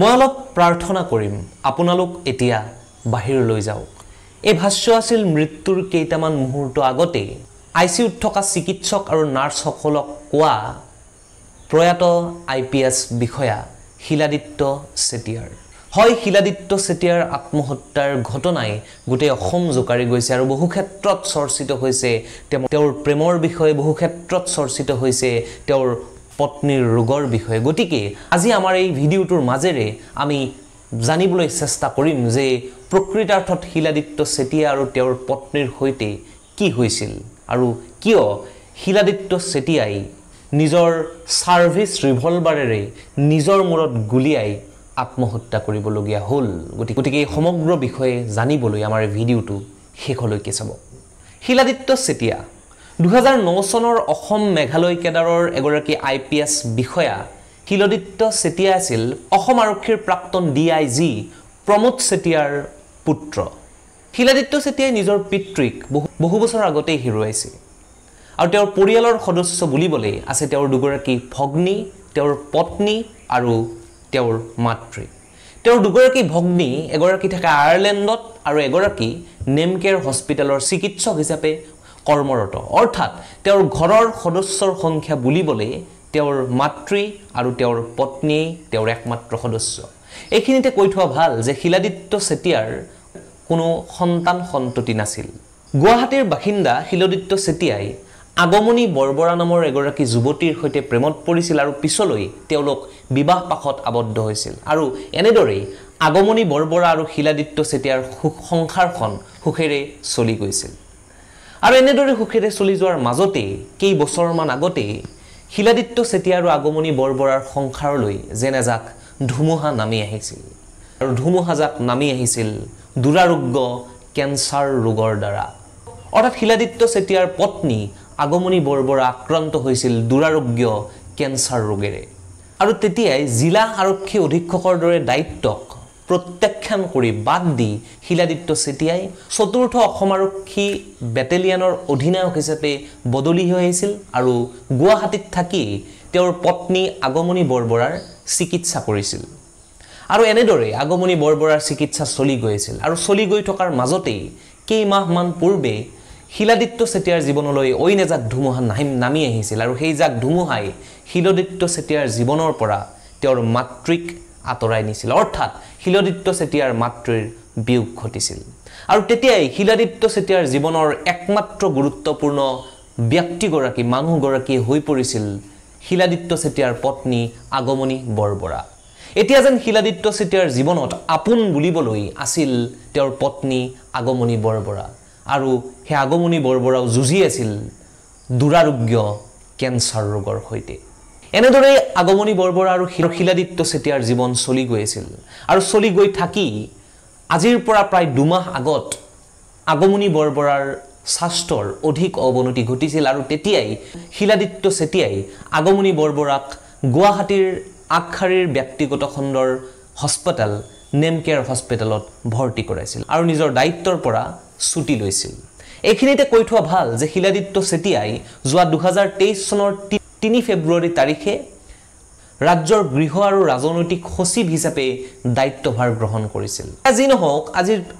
মই অলপ প্ৰাৰ্থনা কৰিম, আপোনালোক এতিয়া বাহিৰলৈ যাওক। এই ভাষ্য আছিল মৃত্যুৰ কেইটামান মুহূৰ্ত আগতে I C ইউত থকা চিকিৎসক আৰু নাৰ্ছসকলক কোৱা প্ৰয়াত আই পি এছ বিষয়া শিলাদিত্য চেতিয়াৰ। হয়, শিলাদিত্য চেতিয়াৰ আত্মহত্যাৰ ঘটনাই গোটেই অসম জোকাৰি গৈছে আৰু বহু ক্ষেত্ৰত চৰ্চিত হৈছে তেওঁৰ প্ৰেমৰ বিষয়ে, বহু ক্ষেত্ৰত চৰ্চিত হৈছে তেওঁৰ পত্নীৰ ৰোগৰ বিষয়ে। গতিকে আজি আমাৰ এই ভিডিঅ'টোৰ মাজেৰে আমি জানিবলৈ চেষ্টা কৰিম যে প্ৰকৃতাৰ্থত শিলাদিত্য চেতিয়া আৰু তেওঁৰ পত্নীৰ সৈতে কি হৈছিল আৰু কিয় শিলাদিত্য চেতিয়াই নিজৰ ছাৰ্ভিচ ৰিভলভাৰেৰে নিজৰ মূৰত গুলীয়াই আত্মহত্যা কৰিবলগীয়া হ'ল। গতিকে এই সমগ্ৰ বিষয়ে জানিবলৈ আমাৰ ভিডিঅ'টো শেষলৈকে চাব। শিলাদিত্য চেতিয়া 2009 চনৰ অসম মেঘালয় কেডাৰৰ এগৰাকী আই পি এছ বিষয়া। শিলাদিত্য চেতিয়া আছিল অসম আৰক্ষীৰ প্ৰাক্তন ডি I G Pramod চেতিয়াৰ পুত্ৰ। শিলাদিত্য চেতিয়াই নিজৰ পিতৃক বহু বছৰ আগতেই হেৰুৱাইছিল আৰু তেওঁৰ পৰিয়ালৰ সদস্য বুলিবলৈ আছে তেওঁৰ দুগৰাকী ভগ্নী, তেওঁৰ পত্নী আৰু তেওঁৰ মাতৃ। তেওঁৰ দুগৰাকী ভগ্নী এগৰাকী থাকে আয়াৰলেণ্ডত আৰু এগৰাকী নেমকেয়াৰ হস্পিটেলৰ চিকিৎসক হিচাপে কৰ্মৰত। অৰ্থাৎ তেওঁৰ ঘৰৰ সদস্যৰ সংখ্যা বুলিবলৈ তেওঁৰ মাতৃ আৰু তেওঁৰ পত্নীয়েই তেওঁৰ একমাত্ৰ সদস্য। এইখিনিতে কৈ থোৱা ভাল যে শিলাদিত্য চেতিয়াৰ কোনো সন্তান সন্ততি নাছিল। গুৱাহাটীৰ বাসিন্দা শিলাদিত্য চেতিয়াই আগমনী বৰবৰা নামৰ এগৰাকী যুৱতীৰ সৈতে প্ৰেমত পৰিছিল আৰু পিছলৈ তেওঁলোক বিবাহ পাশত আবদ্ধ হৈছিল আৰু এনেদৰেই আগমনী বৰবৰা আৰু শিলাদিত্য চেতিয়াৰ সুখ সংসাৰখন সুখেৰে চলি গৈছিল। আৰু এনেদৰে সুখেৰে চলি যোৱাৰ মাজতেই কেইবছৰমান আগতেই শিলাদিত্য চেতিয়া আৰু আগমনী বৰবৰাৰ সংসাৰলৈ যেন এজাক ধুমুহা নামি আহিছিল আৰু ধুমুহাজাক নামি আহিছিল দুৰাৰোগ্য কেঞ্চাৰ ৰোগৰ দ্বাৰা। অৰ্থাৎ শিলাদিত্য চেতিয়াৰ পত্নী আগমনী বৰবৰা আক্ৰান্ত হৈছিল দুৰাৰোগ্য কেঞ্চাৰ ৰোগেৰে আৰু তেতিয়াই জিলা আৰক্ষী অধীক্ষকৰ দৰে দায়িত্বক প্ৰত্যাখ্যান কৰি বাদ দি শিলাদিত্য চেতিয়াই চতুৰ্থ অসম আৰক্ষী বেটেলিয়ানৰ অধিনায়ক হিচাপে বদলি হৈ আহিছিল আৰু গুৱাহাটীত থাকি তেওঁৰ পত্নী আগমনী বৰবৰাৰ চিকিৎসা কৰিছিল। আৰু এনেদৰে আগমনী বৰবৰাৰ চিকিৎসা চলি গৈ আছিল আৰু চলি গৈ থকাৰ মাজতেই কেইমাহমান পূৰ্বে শিলাদিত্য চেতিয়াৰ জীৱনলৈ অইন এজাক ধুমুহা নামি আহিছিল আৰু সেই জাক ধুমুহাই শিলাদিত্য চেতিয়াৰ জীৱনৰ পৰা তেওঁৰ মাতৃক আঁতৰাই নিছিল। অৰ্থাৎ শিলাদিত্য চেতিয়াৰ মাতৃৰ বিয়োগ ঘটিছিল আৰু তেতিয়াই শিলাদিত্য চেতিয়াৰ জীৱনৰ একমাত্ৰ গুৰুত্বপূৰ্ণ ব্যক্তিগৰাকী, মানুহগৰাকী হৈ পৰিছিল শিলাদিত্য চেতিয়াৰ পত্নী আগমনী বৰবৰা। এতিয়া যেন শিলাদিত্য চেতিয়াৰ জীৱনত আপোন বুলিবলৈ আছিল তেওঁৰ পত্নী আগমনী বৰবৰা আৰু সেই আগমনী বৰবৰাও যুঁজি আছিল দুৰাৰোগ্য কেঞ্চাৰ ৰোগৰ সৈতে। এনেদৰেই আগমনী বৰবৰা আৰু শিলাদিত্য চেতিয়াৰ জীৱন চলি গৈ আছিল আৰু চলি গৈ থাকি আজিৰ পৰা প্ৰায় 2 মাহ আগত আগমনী বৰবৰাৰ স্বাস্থ্যৰ অধিক অৱনতি ঘটিছিল আৰু তেতিয়াই শিলাদিত্য চেতিয়াই আগমনী বৰবৰাক গুৱাহাটীৰ আগশাৰীৰ ব্যক্তিগত খণ্ডৰ হস্পিটেল নেমকেয়াৰ হস্পিটেলত ভৰ্তি কৰাইছিল আৰু নিজৰ দায়িত্বৰ পৰা ছুটি লৈছিল। এইখিনিতে কৈ থোৱা ভাল যে শিলাদিত্য চেতিয়াই যোৱা 2023 চনৰ 3 ফেব্ৰুৱাৰী তাৰিখে ৰাজ্যৰ গৃহ আৰু ৰাজনৈতিক সচিব হিচাপে দায়িত্বভাৰ গ্ৰহণ কৰিছিল। যি নহওক,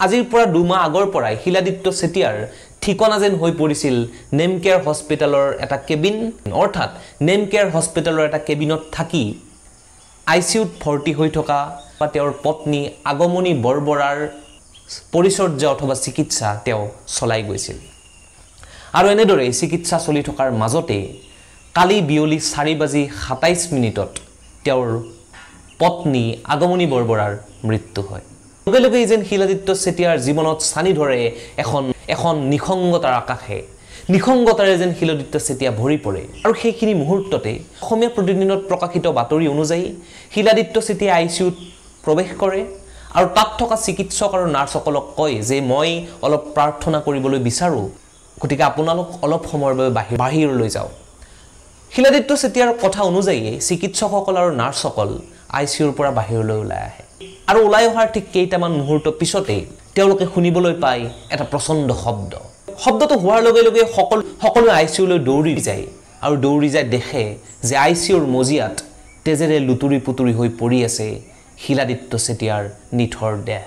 আজিৰ পৰা 2 মাহ আগৰ পৰাই শিলাদিত্য চেতিয়াৰ ঠিকনা যেন হৈ পৰিছিল নেমকেয়াৰ হস্পিটেলৰ এটা কেবিন। অৰ্থাৎ নেমকেয়াৰ হস্পিটেলৰ এটা কেবিনত থাকি I C ইউত ভৰ্তি হৈ থকা বা তেওঁৰ পত্নী আগমনী বৰবৰাৰ পৰিচৰ্যা অথবা চিকিৎসা তেওঁ চলাই গৈছিল। আৰু এনেদৰেই চিকিৎসা চলি থকাৰ মাজতে কালি বিয়লি 4:27 তেওঁৰ পত্নী আগমনী বৰবৰাৰ মৃত্যু হয়। লগে লগেই যেন শিলাদিত্য চেতিয়াৰ জীৱনত চানি ধৰে এখন নিসংগতাৰ আকাশে। নিসংগতাৰে যেন শিলাদিত্য চেতিয়া ভৰি পৰে। আৰু সেইখিনি মুহূৰ্ততে অসমীয়া প্ৰতিদিনত প্ৰকাশিত বাতৰি অনুযায়ী শিলাদিত্য চেতিয়া I C ইউত প্ৰৱেশ কৰে আৰু তাত থকা চিকিৎসক আৰু নাৰ্ছসকলক কয় যে মই অলপ প্ৰাৰ্থনা কৰিবলৈ বিচাৰোঁ, গতিকে আপোনালোক অলপ সময়ৰ বাবে বাহিৰলৈ যাওক। শিলাদিত্য চেতিয়াৰ কথা অনুযায়ী চিকিৎসকসকল আৰু নাৰ্ছসকল I C ইউৰ পৰা বাহিৰলৈ ওলাই আহে আৰু ওলাই অহাৰ ঠিক কেইটামান মুহূৰ্ত পিছতেই তেওঁলোকে শুনিবলৈ পায় এটা প্ৰচণ্ড শব্দ। শব্দটো হোৱাৰ লগে লগে সকলোৱে I C ইউলৈ দৌৰি যায় আৰু দৌৰি যাই দেখে যে I C ইউৰ মজিয়াত তেজেৰে লুতুৰি পুতুৰি হৈ পৰি আছে শিলাদিত্য চেতিয়াৰ নিথৰ দেহ।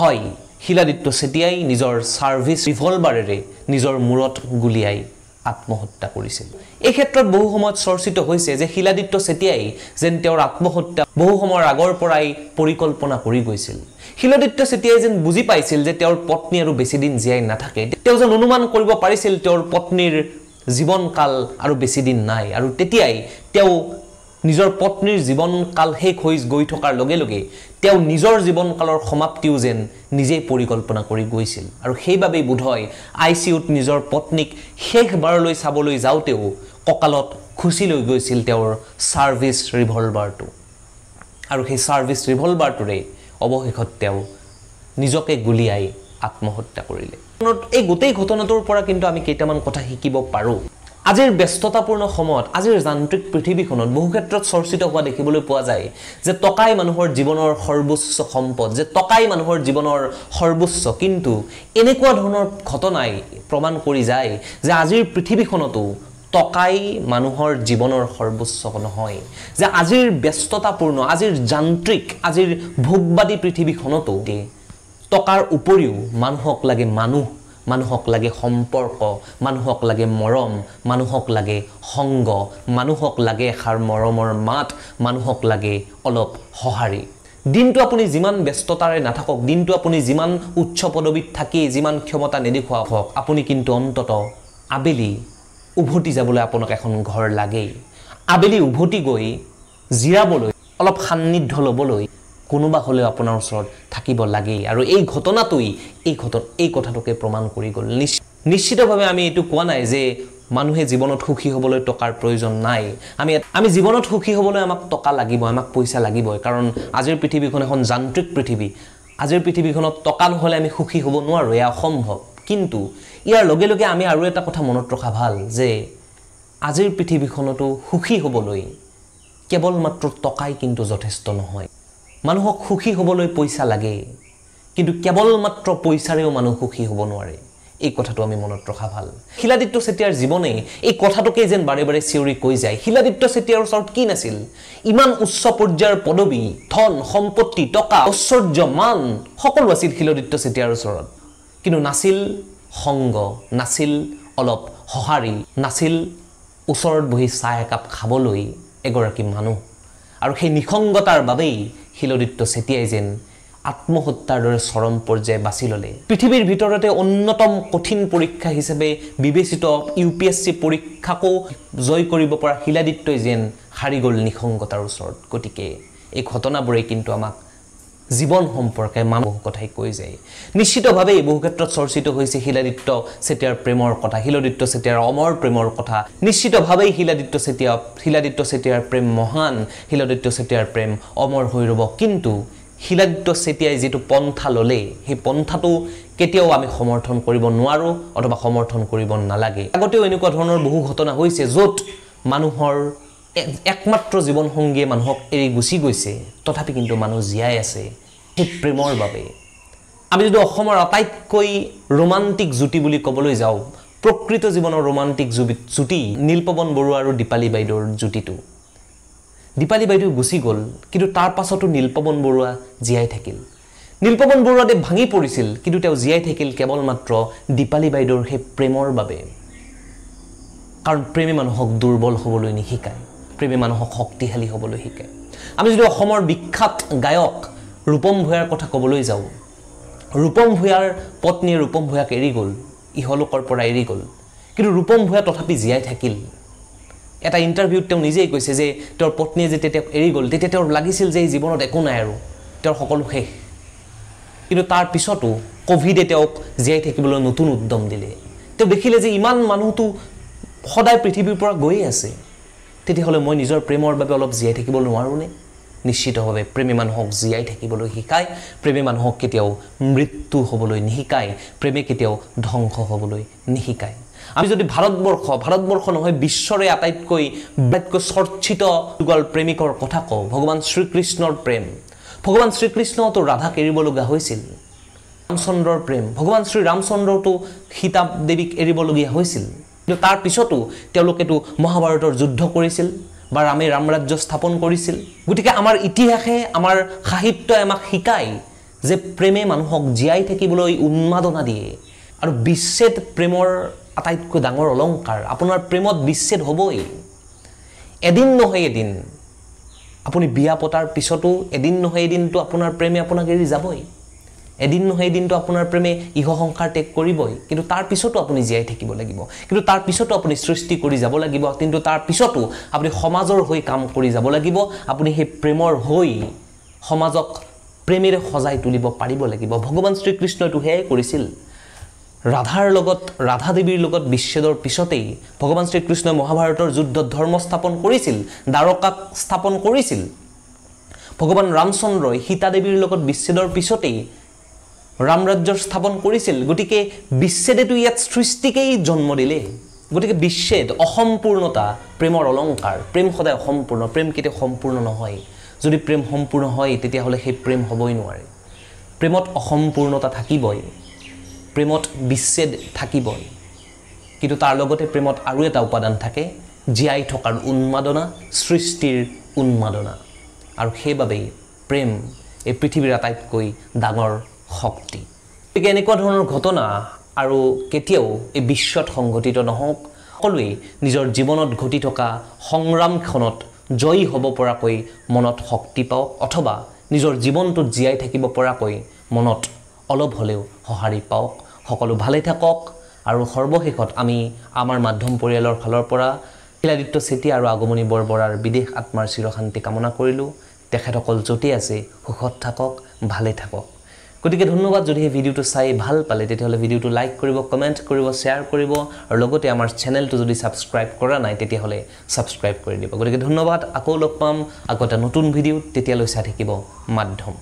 হয়, শিলাদিত্য চেতিয়াই নিজৰ ছাৰ্ভিচ ৰিভলভাৰেৰে নিজৰ মূৰত গুলীয়াই আত্মহত্যা কৰিছিল। এই ক্ষেত্ৰত বহু সময়ত চৰ্চিত হৈছে যে শিলাদিত্য চেতিয়াই যেন তেওঁৰ আত্মহত্যা বহু সময়ৰ আগৰ পৰাই পৰিকল্পনা কৰি গৈছিল। শিলাদিত্য চেতিয়াই যেন বুজি পাইছিল যে তেওঁৰ পত্নী আৰু বেছিদিন জীয়াই নাথাকে। তেওঁ যেন অনুমান কৰিব পাৰিছিল তেওঁৰ পত্নীৰ জীৱনকাল আৰু বেছিদিন নাই, আৰু তেতিয়াই তেওঁ নিজৰ পত্নীৰ জীৱনকাল শেষ হৈ গৈ থকাৰ লগে লগে তেওঁ নিজৰ জীৱনকালৰ সমাপ্তিও যেন নিজেই পৰিকল্পনা কৰি গৈছিল। আৰু সেইবাবেই বোধহয় I C ইউত নিজৰ পত্নীক শেষবাৰলৈ চাবলৈ যাওঁতেও কঁকালত খুচি লৈ গৈছিল তেওঁৰ ছাৰ্ভিচ ৰিভলভাৰটো, আৰু সেই ছাৰ্ভিচ ৰিভলভাৰটোৰে অৱশেষত তেওঁ নিজকে গুলীয়াই আত্মহত্যা কৰিলে। এই গোটেই ঘটনাটোৰ পৰা কিন্তু আমি কেইটামান কথা শিকিব পাৰোঁ। আজিৰ ব্যস্ততাপূৰ্ণ সময়ত, আজিৰ যান্ত্ৰিক পৃথিৱীখনত বহু ক্ষেত্ৰত চৰ্চিত হোৱা দেখিবলৈ পোৱা যায় যে টকাই মানুহৰ জীৱনৰ সৰ্বোচ্চ সম্পদ, যে টকাই মানুহৰ জীৱনৰ সৰ্বোচ্চ। কিন্তু এনেকুৱা ধৰণৰ ঘটনাই প্ৰমাণ কৰি যায় যে আজিৰ পৃথিৱীখনতো টকাই মানুহৰ জীৱনৰ সৰ্বোচ্চ নহয়, যে আজিৰ ব্যস্ততাপূৰ্ণ, আজিৰ যান্ত্ৰিক, আজিৰ ভোগবাদী পৃথিৱীখনতো টকাৰ উপৰিও মানুহক লাগে মানুহ, মানুহক লাগে সম্পৰ্ক, মানুহক লাগে মৰম, মানুহক লাগে সংগ, মানুহক লাগে এষাৰ মৰমৰ মাত, মানুহক লাগে অলপ সঁহাৰি। দিনটো আপুনি যিমান ব্যস্ততাৰে নাথাকক, দিনটো আপুনি যিমান উচ্চ পদবীত থাকি যিমান ক্ষমতা নেদেখুৱাওক, আপুনি কিন্তু অন্তত আবেলি উভতি যাবলৈ আপোনাক এখন ঘৰ লাগেই। আবেলি উভতি গৈ জিৰাবলৈ, অলপ সান্নিধ্য ল'বলৈ কোনোবা হ'লেও আপোনাৰ ওচৰত থাকিব লাগেই। আৰু এই ঘটনাটোৱেই এই কথাটোকে প্ৰমাণ কৰি গ'ল। নিশ্চিতভাৱে আমি এইটো কোৱা নাই যে মানুহে জীৱনত সুখী হ'বলৈ টকাৰ প্ৰয়োজন নাই। আমি জীৱনত সুখী হ'বলৈ আমাক টকা লাগিব, আমাক পইচা লাগিবই। কাৰণ আজিৰ পৃথিৱীখন এখন যান্ত্ৰিক পৃথিৱী। আজিৰ পৃথিৱীখনত টকা নহ'লে আমি সুখী হ'ব নোৱাৰোঁ, এয়া অসম্ভৱ। কিন্তু ইয়াৰ লগে লগে আমি আৰু এটা কথা মনত ৰখা ভাল যে আজিৰ পৃথিৱীখনতো সুখী হ'বলৈ কেৱল মাত্ৰ টকাই কিন্তু যথেষ্ট নহয়। মানুহক সুখী হ'বলৈ পইচা লাগে, কিন্তু কেৱল মাত্ৰ পইচাৰেও মানুহ সুখী হ'ব নোৱাৰে। এই কথাটো আমি মনত ৰখা ভাল। শিলাদিত্য চেতিয়াৰ জীৱনে এই কথাটোকে যেন বাৰে বাৰে চিঞৰি কৈ যায়। শিলাদিত্য চেতিয়াৰ ওচৰত কি নাছিল? ইমান উচ্চ পৰ্যায়ৰ পদবী, ধন সম্পত্তি, টকা, ঐশ্বৰ্য, মান সকলো আছিল শিলাদিত্য চেতিয়াৰ ওচৰত। কিন্তু নাছিল সংগ, নাছিল অলপ সঁহাৰি, নাছিল ওচৰত বহি চাহ একাপ খাবলৈ এগৰাকী মানুহ। আৰু সেই নিসংগতাৰ বাবেই শিলাদিত্য চেতিয়াই যেন আত্মহত্যাৰ দৰে চৰম পৰ্যায় বাছি ল'লে। পৃথিৱীৰ ভিতৰতে অন্যতম কঠিন পৰীক্ষা হিচাপে বিবেচিত ইউ পি এছ চি পৰীক্ষাকো জয় কৰিব পৰা শিলাদিত্যই যেন হাৰি গ'ল নিসংগতাৰ ওচৰত। গতিকে এই ঘটনাবোৰে কিন্তু আমাক জীৱন সম্পৰ্কে মানুহ কথাই কৈ যায়। নিশ্চিতভাৱেই বহু ক্ষেত্ৰত চৰ্চিত হৈছে শিলাদিত্য চেতিয়াৰ প্ৰেমৰ কথা, শিলাদিত্য চেতিয়াৰ অমৰ প্ৰেমৰ কথা। নিশ্চিতভাৱেই শিলাদিত্য চেতিয়াৰ প্ৰেম মহান, শিলাদিত্য চেতিয়াৰ প্ৰেম অমৰ হৈ ৰ'ব। কিন্তু শিলাদিত্য চেতিয়াই যিটো পন্থা ল'লে, সেই পন্থাটো কেতিয়াও আমি সমৰ্থন কৰিব নোৱাৰোঁ অথবা সমৰ্থন কৰিব নালাগে। আগতেও এনেকুৱা ধৰণৰ বহু ঘটনা হৈছে য'ত মানুহৰ একমাত্ৰ জীৱনসংগীয়ে মানুহক এৰি গুচি গৈছে, তথাপি কিন্তু মানুহ জীয়াই আছে সেই প্ৰেমৰ বাবে। আমি যদি অসমৰ আটাইতকৈ ৰোমান্টিক জুতি বুলি ক'বলৈ যাওঁ, প্ৰকৃত জীৱনৰ ৰোমান্টিক জুতি নীলপৱন বৰুৱা আৰু দীপালী বাইদেউৰ জুতিটো। দীপালী বাইদেউ গুচি গ'ল, কিন্তু তাৰ পাছতো নীলপৱন বৰুৱা জীয়াই থাকিল। নীলপৱন বৰুৱাদেৱ ভাঙি পৰিছিল, কিন্তু তেওঁ জীয়াই থাকিল কেৱল মাত্ৰ দীপালী বাইদেউৰ সেই প্ৰেমৰ বাবে। কাৰণ প্ৰেমে মানুহক দুৰ্বল হ'বলৈ নিশিকায়, প্ৰেমে মানুহক শক্তিশালী হ'বলৈ শিকায়। আমি যদি অসমৰ বিখ্যাত গায়ক ৰূপম ভূঞাৰ কথা ক'বলৈ যাওঁ, ৰূপম ভূঞাৰ পত্নীয়ে ৰূপম ভূঞাক এৰি গ'ল, ইহলোকৰ পৰা এৰি গ'ল, কিন্তু ৰূপম ভূঞা তথাপি জীয়াই থাকিল। এটা ইণ্টাৰভিউত তেওঁ নিজেই কৈছে যে তেওঁৰ পত্নীয়ে যেতিয়া তেওঁক এৰি গ'ল, তেতিয়া তেওঁৰ লাগিছিল যে এই জীৱনত একো নাই আৰু তেওঁৰ সকলো শেষ। কিন্তু তাৰ পিছতো ক'ভিডে তেওঁক জীয়াই থাকিবলৈ নতুন উদ্যম দিলে। তেওঁ দেখিলে যে ইমান মানুহটো সদায় পৃথিৱীৰ পৰা গৈয়ে আছে, তেতিয়াহ'লে মই নিজৰ প্ৰেমৰ বাবে অলপ জীয়াই থাকিব নোৱাৰোঁনে? নিশ্চিতভাৱে প্ৰেমে মানুহক জীয়াই থাকিবলৈ শিকায়, প্ৰেমে মানুহক কেতিয়াও মৃত্যু হ'বলৈ নিশিকায়, প্ৰেমে কেতিয়াও ধ্বংস হ'বলৈ নিশিকায়। আমি যদি ভাৰতবৰ্ষ নহয় বিশ্বৰে আটাইতকৈ চৰ্চিত যুগল প্ৰেমিকৰ কথা কওঁ, ভগৱান শ্ৰীকৃষ্ণৰ প্ৰেম। ভগৱান শ্ৰীকৃষ্ণতো ৰাধাক এৰিব লগা হৈছিল। ৰামচন্দ্ৰৰ প্ৰেম, ভগৱান শ্ৰী ৰামচন্দ্ৰতো সীতা দেৱীক এৰিবলগীয়া হৈছিল। কিন্তু তাৰ পিছতো তেওঁলোকেতো মহাভাৰতৰ যুদ্ধ কৰিছিল, বা ৰামে ৰামৰাজ্য স্থাপন কৰিছিল। গতিকে আমাৰ ইতিহাসে, আমাৰ সাহিত্যই আমাক শিকায় যে প্ৰেমে মানুহক জীয়াই থাকিবলৈ উন্মাদনা দিয়ে আৰু বিচ্ছেদ প্ৰেমৰ আটাইতকৈ ডাঙৰ অলংকাৰ। আপোনাৰ প্ৰেমত বিচ্ছেদ হ'বই, এদিন নহয় এদিন। আপুনি বিয়া পতাৰ পিছতো এদিন নহয় এদিনটো আপোনাৰ প্ৰেমে আপোনাক এৰি যাবই, এদিন নহয় এদিনটো আপোনাৰ প্ৰেমে ইহ সংসাৰ ত্যাগ কৰিবই। কিন্তু তাৰ পিছতো আপুনি জীয়াই থাকিব লাগিব, কিন্তু তাৰ পিছতো আপুনি সৃষ্টি কৰি যাব লাগিব, কিন্তু তাৰ পিছতো আপুনি সমাজৰ হৈ কাম কৰি যাব লাগিব। আপুনি সেই প্ৰেমৰ হৈ সমাজক প্ৰেমেৰে সজাই তুলিব পাৰিব লাগিব। ভগৱান শ্ৰীকৃষ্ণইতো সেয়াই কৰিছিল। ৰাধাৰ লগত, ৰাধা দেৱীৰ লগত বিচ্ছেদৰ পিছতেই ভগৱান শ্ৰীকৃষ্ণই মহাভাৰতৰ যুদ্ধত ধৰ্ম স্থাপন কৰিছিল, দ্বাৰকাক স্থাপন কৰিছিল। ভগৱান ৰামচন্দ্ৰই সীতা দেৱীৰ লগত বিচ্ছেদৰ পিছতেই ৰামৰাজ্যৰ স্থাপন কৰিছিল। গতিকে বিচ্ছেদেতো ইয়াত সৃষ্টিকেই জন্ম দিলে। গতিকে বিচ্ছেদ, অসম্পূৰ্ণতা প্ৰেমৰ অলংকাৰ। প্ৰেম সদায় অসম্পূৰ্ণ, প্ৰেম কেতিয়াও সম্পূৰ্ণ নহয়। যদি প্ৰেম সম্পূৰ্ণ হয় তেতিয়াহ'লে সেই প্ৰেম হ'বই নোৱাৰে। প্ৰেমত অসম্পূৰ্ণতা থাকিবই, প্ৰেমত বিচ্ছেদ থাকিবই, কিন্তু তাৰ লগতে প্ৰেমত আৰু এটা উপাদান থাকে, জীয়াই থকাৰ উন্মাদনা, সৃষ্টিৰ উন্মাদনা। আৰু সেইবাবেই প্ৰেম এই পৃথিৱীৰ আটাইতকৈ ডাঙৰ শক্তি। গতিকে এনেকুৱা ধৰণৰ ঘটনা আৰু কেতিয়াও এই বিশ্বত সংঘটিত নহওক। সকলোৱেই নিজৰ জীৱনত ঘটি থকা সংগ্ৰামখনত জয়ী হ'ব পৰাকৈ মনত শক্তি পাওক, অথবা নিজৰ জীৱনটোত জীয়াই থাকিব পৰাকৈ মনত অলপ হ'লেও সঁহাৰি পাওক। সকলো ভালে থাকক। আৰু সৰ্বশেষত আমি আমাৰ মাধ্যম পৰিয়ালৰ ফালৰ পৰা শিলাদিত্য চেতিয়া আৰু আগমণি বৰবৰাৰ বিদেশ আত্মাৰ চিৰশান্তি কামনা কৰিলোঁ। তেখেতসকল য'তেই আছে সুখত থাকক, ভালে থাকক। গতিকে ধন্যবাদ। যদি এই ভিডিঅ'টো চাই ভাল পালে তেতিয়াহ'লে ভিডিঅ'টো লাইক কৰিব, কমেণ্ট কৰিব, শ্বেয়াৰ কৰিব আৰু লগতে আমাৰ চেনেলটো যদি ছাবস্ক্ৰাইব কৰা নাই তেতিয়াহ'লে ছাবস্ক্ৰাইব কৰি দিব। গতিকে ধন্যবাদ, আকৌ লগ পাম আকৌ এটা নতুন ভিডিঅ'ত। তেতিয়ালৈ চাই থাকিব মাধ্যম।